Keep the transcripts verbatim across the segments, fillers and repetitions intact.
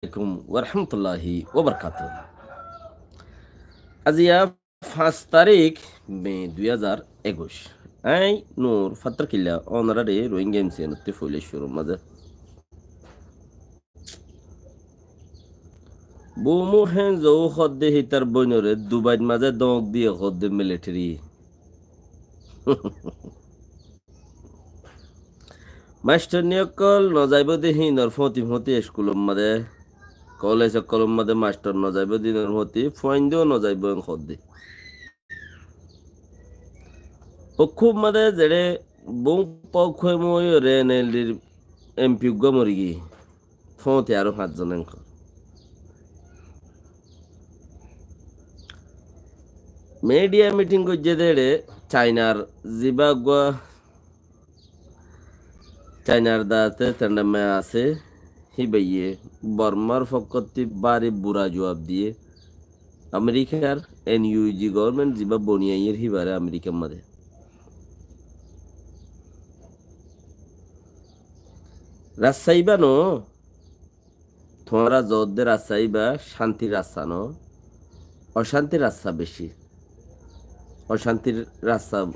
alaikum warahmatulláhi wabarakátuhu. Aijja fañs tarík me dui házar ekuic. Añí Nur Fattarkilla, onoráre Rohingya M C N ottú foila cúrur mazé. Bumu Henzou hoódde hítar bóinoré Dubair mazé dóñk diyé hoódde militeri. Mastorni ókkol nozaibóu de híinor fóti fóti eskulor mazé, kolej ókkolor mazé mastor nozaibóu de híinor fóti fuaindóu nozaibóu en hoódde. Ókkub mazé zeçé bóu póuk hoimóiyoré N L D r M P uggúa morigiyé. Fóti aró fañszon en hoór. Midiya miting goijjé dé eçé Cainar zibá uggúa Cainar daáte tendha meya asé, híbaye Bormar fokkótti bári bura juab diyé. Amerikar N U G gobornment zibá boni aiyér híbaré Amerikar mazé. Rasta ibá noó, tuáñra zoódde rasta ibá cántir rasta noó, ocántir rasta beci. Ocántir rasta,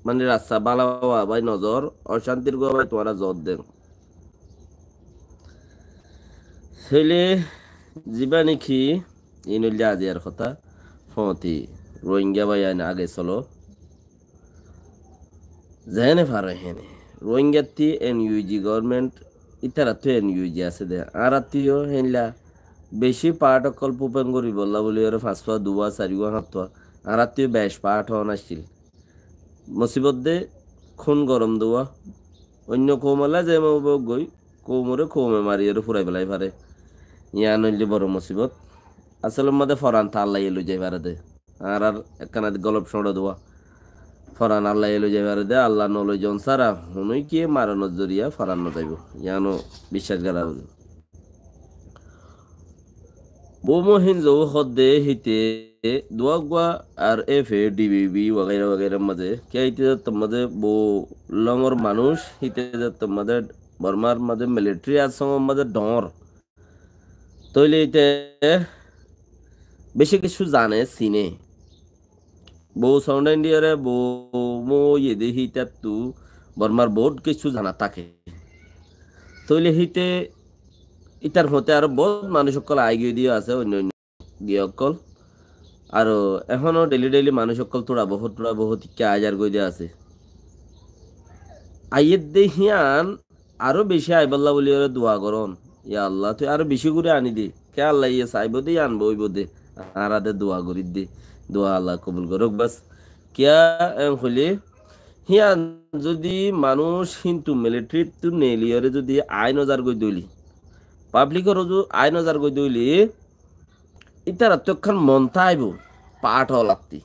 mane rasta bála uggúa bái nozoór, ocántir uggúa bái tuáñra zoódde. Tóile zibá néki iín óilde aijjar hotá, fóti Rohingya bái ain age solo. Zeéne faro héne. Rohingyattu N U G gobornment, ítarattú N U G asé dé. Añárattú yó héinla beci paáth ókkol pupeng goríbolla bóli yóre fañs fua, dui fua, sair fua, háñt fua. Añárattú yó bec paáth hoón accíl. Musibot dé, kún gorom dé uwá. Oinno koumolla ze mobok goi, koumoré koume mariyóre furai felai fare. Yián óilde boro musibot. Asolor mazé foran to Allaye loizai fare dé. Añárar ekkán adi golop cóñço dé uwá. Foran Allaye loizai fare dé, Allah noloizon sára honókiye maronor zoriya foran nozaibóu. Yiáno biccác gora ucit. Bumu Henzou hoódde híte duwa uggúa R F A, D B B, wagaira wagairar mazé, kiyá híte zattór mazé bou longor manúic, híte zattór mazé Bormar mazé militeri asongor mazé dhoóñr. Tóile íte beci kessú zane, sine. Bou Sound Indiyare bou mou yede hítattu Bormar bout kessú zana táke. Tóile híte ítar fóte aró bout manúic ókkol aigiyói de asé, oinno oinno giya ókkol. Aró ehóno daily daily manúic ókkol tura bohót tura bohót ikká aizar goi de asé. Aiyér de híyan aró beci aibólla bóli óre dua gorón. Ya Allah, tui aró beci gorí aní de. Ke Allah iye saibó de, anbó óibó de. Añára de dua gorí de. Dua Allah kobul gorók bas. Kiyá en hoilé, híyan zodi manúic híntu militarittú neeli óre zodi ain ozar goi dóili, pablikor uzu ain ozar goi dóili, ítarattú ekkán mon táibo, paáth olattí.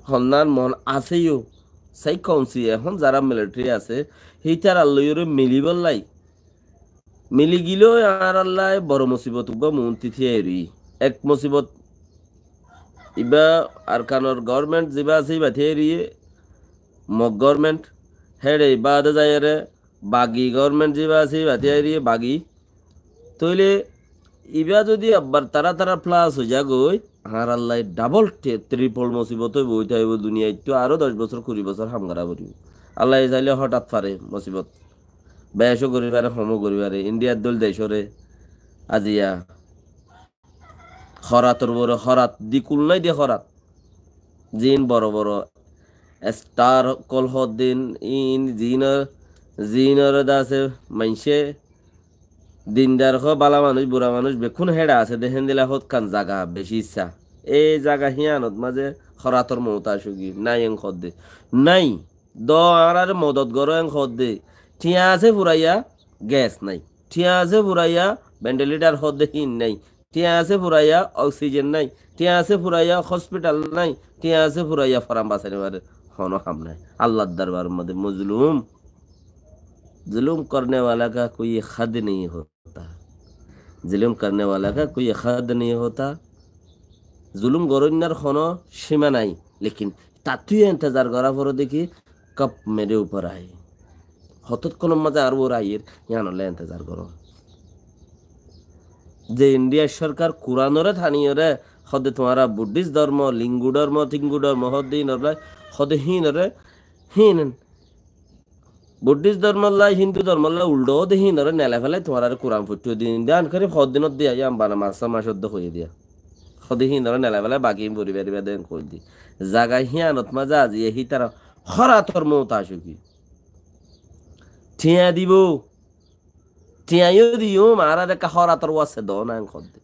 Honnán mon asé yó, sai koumsi ehón zará militari asé, hítarar loiyóre milibóllai. Mili gilóu añárallai boro musibot uggúa muúnti tíai roi. Ek musibot, ibá Arkanor gobornment zibá asé, ibá tíai roiyé, Mog gobornment, héçe ibá ade zaiyóre, Bagi gobornment zibá asé, ibá tíai roiyé, Bagi. Tóile ibá zodi abbar tará tará plas ói zagói, añárallai dabol tri-, tripol musibot óibo, óite óibo, duniyaittú aró doc bosór, kuri bosór ham gorá foribó. Allaye sailé hothát fare musibot. Becó gorí fare, homó gorí fare. Indiyar dóil decóre aziya horator uore horat, di kul nái de horat. Ziín boro boro estar ókkol hoddin, iín ziínor, ziínor de asé maincé dindar hoó, bála manúic, bura manúic, bekkún héçe asé de, héndilla hoókkán zaga beci issá. Ei zaga híyanot mazé horator mout asógi, nái en hoódde. Nái, do añáráre modot goró en hoódde. Thiañ asé furaiya, ges nái. Thiañ asé furaiya, bendhilitar hoódde híin nái. Thiañ asé furaiya oksijen nái, thiañ asé furaiya hospital nái, thiañ asé furaiya foran basaini farer honó ham nái. Allar dorbaror mazé mozlum, ज़ुल्म करने वाला का कोई हद नहीं होता। ज़ुल्म करने वाला का कोई हद नहीं होता। Zulum goróinnar honó címa nái, lekin tattú yó entezar gorá foré de ki, कब मेरे ऊपर आए। Hotókkonor mazé añár uore aiyér, yíanolla entezar goró. Ze Indiyar sorkar Kuranoré taniyóre hoódde tuáñra Buddhist dormo, Lingu dormo, Tingu dormo hoódde híinoré, hoódde híinoré, híin Buddhist dormolla, Hindu dormolla uldho hoódde híinoré nelai félai tuáñraré Kuran foittó din de. An korib hoóddinót de aiyá, an bana masa masódde hoiyé diya. Hoódde híinoré nelai félai baki híin fori faribá de en hoóidde. Zaga híyanot mazé aziye hítara hórator mout asé ki. Thiañ dibou. Thiañ yó diyum, añárar ekká hórator waste do na en hoódde.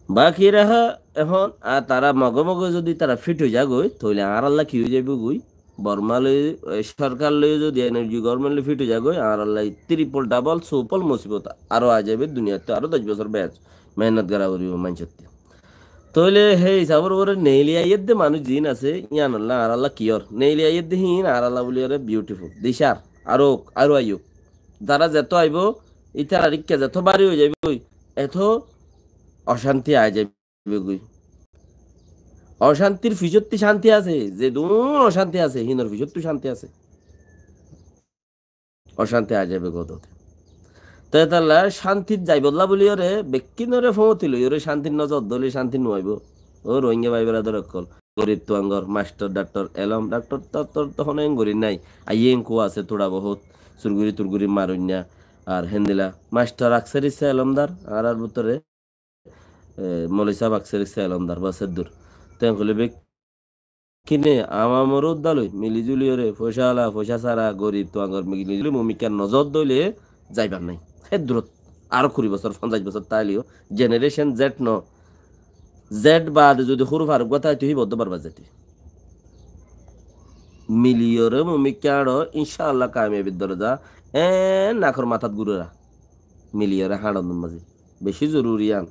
Baki raha ehón, ar tara moge moge zodi tara fit ói zagói, tóile añáralla ki ói zaibói? Borma loi, e, sorkar loi zodi N U G government loi fit ói zagói, añáralla triple, double, suple musibot aró ai zaibo, duniyat aró doc bosór beci mehénnot gora foribo maincótte. Tóile hé hísabor uore neili aiyédde manúic ziín asé, yíanolla añáralla kiyór? Neili aiyédde híin añáralla buli ore beautiful. Dicár, aró, aró aiyók. Zara zetó aibó, ítarar ikká zetó bari ói zaibói, etó ocánti ai zaibói goi. Ocántir fisóttu cánti asé, zedún ocánti asé, hínor fisóttu cánti asé. Ocánti ai zaibói goi dóte. Te étalla cántit zaibolla buli ore, bekkínore fóñti loi ore cántir nozor dóile cánti no aibó. Ó Rohingya bái beradar ókkol, gorib tuáñgor, mastor, daktor, elóm, daktor, daktor to hono en gorir nái. Aiyé enku asé, tóra bohút, surguri turguri maroinna, ar héndilla. Mastor Akser Issa elómdar, añárar bútore, e, moloi sáb Akser Issa elómdar, bas eddur. Te en hoilé bekkíne, awamor uddaloi, mili zuli ore, foicá ala, foicá sára, gorib tuáñgor mili zuli, mumikká nozor dóile, zaibar nái. Hé durot, aró kuri bosór, fonzaic bosór táileyo, generation Z no, Z baade zodi huru faruk gua táito, híba uddó barbat zaito. Miliyore mumikká añço, incá Allah kamiyabir doroza, en nakor matát gurera. Miliyore hañçonor mazé. Beci zoruri an.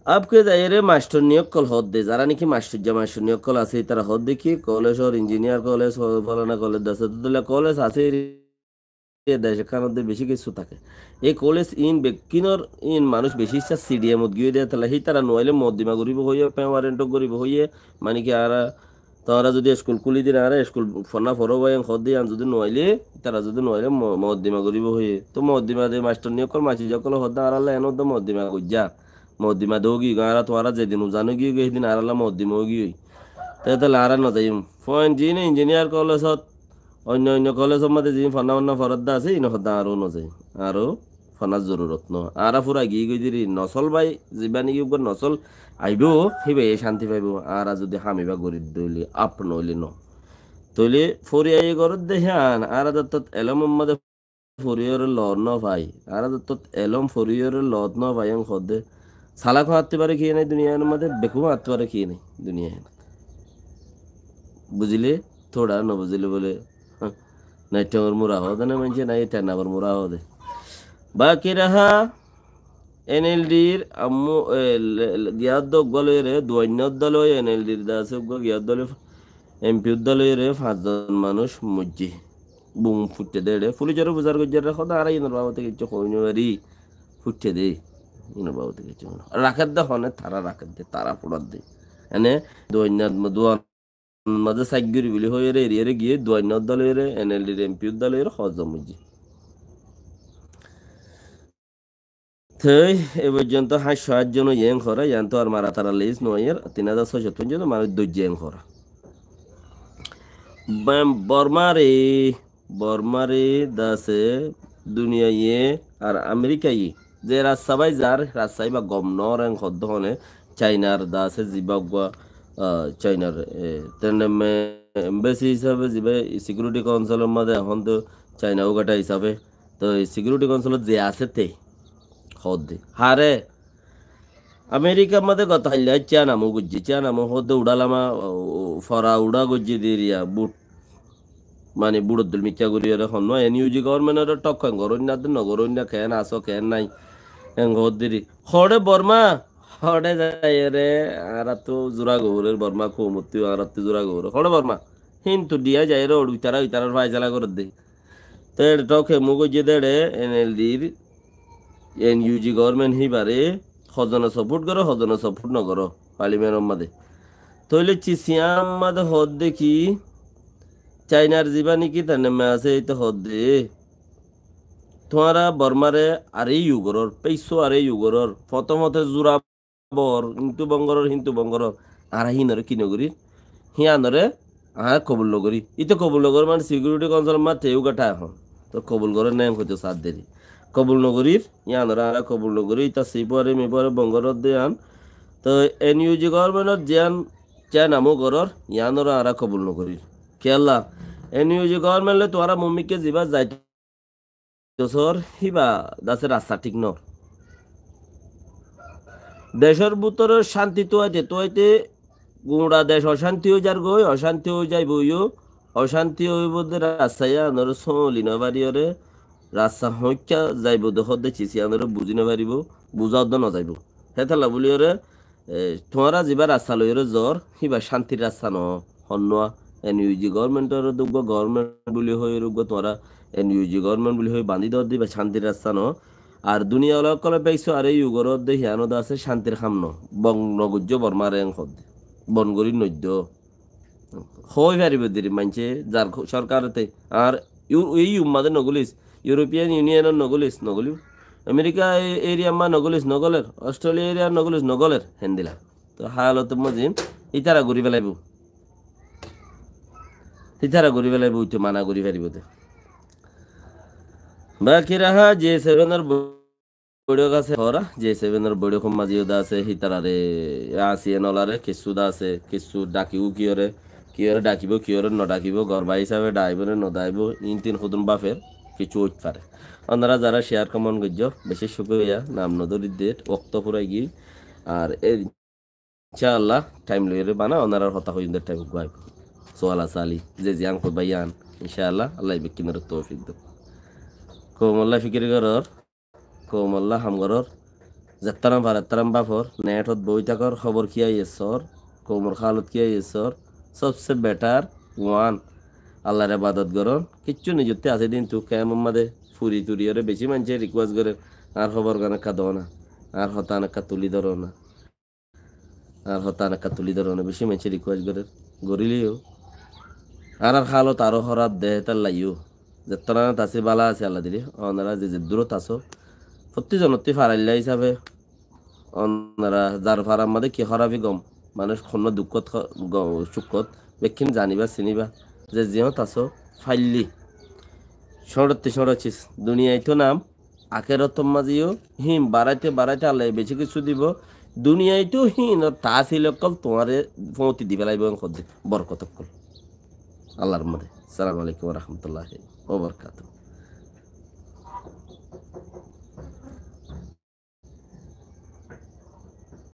Abke zaiyore mastorni ókkol hoódde, zara niki mastorja mastorni ókkol asé, ítara hoódde ki, kolesor, injiniyar koles, ho-, folana koles, dasa dudula koles asé, e dec ekkánot de beci kessú táke. E koles in bekkínor in manúic beci issá C D M ot giyói de, tala hítara nuaile moddima goribo hoiye, pewarento goribo hoiye, mani ki añára, tuáñra zodi eskul kúli dir, añára eskul fonna foró bái en hoódde, an zodi nuaile, tara zodi nuaile mo-, moddima goribo hoiye. To moddima de mastorni ókkol, mastorja ókkol hoódde, añáralla en hoódde moddima goijja. Moddima de ógiyoi, añára tuáñra zedin uzan ógiyoi, hídin añáralla moddima ógiyoi. Te tala añára nozaiyum. Foin zine injiniyar kolesot, oinno oinno kolesor mazé ziín fonna fonna foradda asé, iín hoddá añára nozaiyum. Añára fonna zorurot no. Añára fura giyí goi diri nosol bái, zibá niki uggwá nosol aibó, híbaye cánti faibó. Añára zodi ham ibá gorí dóile, ap noóile no. Tóile fori aiyé goródde hían, añára zattót elómor mazé foriyóre loot no fai. Añára zattót elóm foriyóre loot no fai en hoódde. Salak ó añátti fare kiyé nái duniya iánor mazé, bekuf ó añátti fare kiyé nái duniya iánot. Buzile? Tóra no buzile bóle. Nai thengor mura hoóde nai maincé, nai tennabor mura hoóde. Baki raha N L D r ammu, e, le-, le-, giyaddo uggwá loiyóre, duainna uddá loi N L D r de asé uggwá giyaddo loi, M P uddá loiyóre fañs zon manúic moijjé. Bum fuitte de ere. Fulicoré fusar goijjé re hoóde, añára iínor babote kiccú hoi no fari. Fuitte de. Iínor babote kiccú hoi no. Rakédde hone, tara rakédde, tara furadde. Ene, duainna, duan mazé saik gori buli hoiyóre, eriyóre giyé, duainna uddá loiyóre, N L D r M P uddá loiyóre, hoózza moijjé. Tei e foijjonto háñt cót áit zon óiye en hora, yián to ar mara tara lis no óiyer, tin házar sóic cót foijjonto manúic dóijje en hora. Bam-, Bormare, Bormare dase duniyaye ar Amerikaye ze rasta bái zar, rasta ibá gom no ór en hoddé hone, Chainar dase zibá uggwá, ah, Chainar, eh, tende me-, embassy hísabe zibá security council or mazé ehón to Chaina uggwá tha hísabe, Toi Security Council ot ze asé te hoódde. Hare, Amerikar mazé goto hailla Cian Amu goijjé, Cian Amu hoódde uçá lama, o, o, fora uçá goijjé de eriya, bút. Mani bút oddúl mikká gorí ore honnúa, N U G government ore thok hoin goróinna de no goróinna, keén asó, keén nái. Eén hoódde ri. Hoçé Borma, hoçé zaiyóre, añárattú zura goórer Borma, koumottú añárattú zura goórer. Hoçé Borma, híntu diya zaiyóre, oçu itarar, itarar faisala gorédde. Te eçe thok hemmu goijjé de eçe N L D r, N U G government híbare hozone support goró, hozone support no goró, parliament or mazé. Tóile ci Siam mazé hoódde ki, Chainar zibá niki tene me asé, ite hoódde, Tuáñra Bormáre aré iyu gorór, péisso aré iyu gorór, fotófote zura bor, hintu bon gorór, hintu bon gorór. Añára híinore ki nogorír? Híanore añára kobul nogorí. Íte kobul nogorí mane Security Council mazé teyuga tháke hon. Toi kobul gorór né hoito sádde ri. Kobul nogorír, híanore añára kobul nogorí. Íta sifuare mifuare bon goródde yián. Toi NUG government ot ziyán China mu gorór, yiánore añára kobul nogorír. Kiyólla? NUG government loi tuáñra mummíkka zibá zaito sór, híba dase rasta thík noór. Decór bútore cánti tuáite tuáite guñça dec ocánti ói zargoi, ocánti ói zaiboi yó, ocánti óibo de rasta yiánore sóli nofariyóre, rasta hoóñikka zaibo de hoódde cis yiánore buzí nofaribó, buzá uddá nozaibó. Hétolla buliyóre, e, tuáñra zibá rasta loiyóre zoór, híba cántir rasta noó, honnúa. NUG government ore de uggúa government buli hoiyóre uggúa tuáñra NUG government buli hoi bandí doódde, híba cántir rasta noó. Ar duniya ola ókkole péisso aré iyu goródde híyan ó de asé cántir ham noó. Bon nogoijjó Bormáre en hoódde. Bon gorí noiddo. Hoói faribó deri maincé zar ko-, sorkarote. Ar iu-, ei umma de nogolis, European Union ot nogolis, nogolib. America e-, area ma nogolis, nogoler. Australia area nogolis, nogoler. Héndilla. Toi halotor mazé ítara gorí felaibó. Ítara gorí felaibó, íte mana gorí faribó de. Baki raha G seven or bo-, boiçók asé, hora, G seven or boiçók or mazé yó de asé, hítarare, ASEAN olare, kissú de asé, kissú dhakibó kiyóre, kiyóre dhakibó, kiyóre nodhakibó, gorba hísabe dhaibó ne nodhaibó, in tin hodún bafer, kissú óit fare. Onora zara share, comment goijjó, beci cúkuriya, nam nodóri de, okto furai giyói. Ar e Incáalla, thaim loiyóre bana, onorar hotá hoiyum de thaim uggúa aibó. Sual asé ali, ze ziyán hoiba yián, incáalla, Allah bekkúnore toufik douk. Koumolla fikir gorór, koumolla ham gorór, zettáram far ettáram bafor, net ot boi tákor, hóbor ki aiyé sór, koumor hálot ki aiyé sór, sobse better one, Allahr ebadot gorón, kiccú nizottú asé de hintu kemor mazé furi turi óre beci maincé request gorér, añár hóbor gán ekká dóna, añár hotá gán ekká tuli dóro na. Añár hotá gán ekká tuli dóro na, beci maincé request gorér, goríle yó. Añárar hálot aró hóraf de, hétolla yó. Zettóna así bála así Allah dile, onora ze ze durot asó, fottí zonottú farailla hísabe, onora zar farar mazé ki hórafi gom, manúic honnúa dukkót, go-, cúkkot, bekkún zaniba, siniba, ze ziyót asó, faillé. Cóñçottú cóñço cis, duniyait nam, akérotor mazé yó híin baráite baráite Allaye beci kissú dibó. Duniyait ó híinor tasil ókkol tuáñre foóñti di felaibó, en hoddé borkot ókkol. Allahr mazé. Assalamu alaikum wa rahmatullahi wa barakatuhu.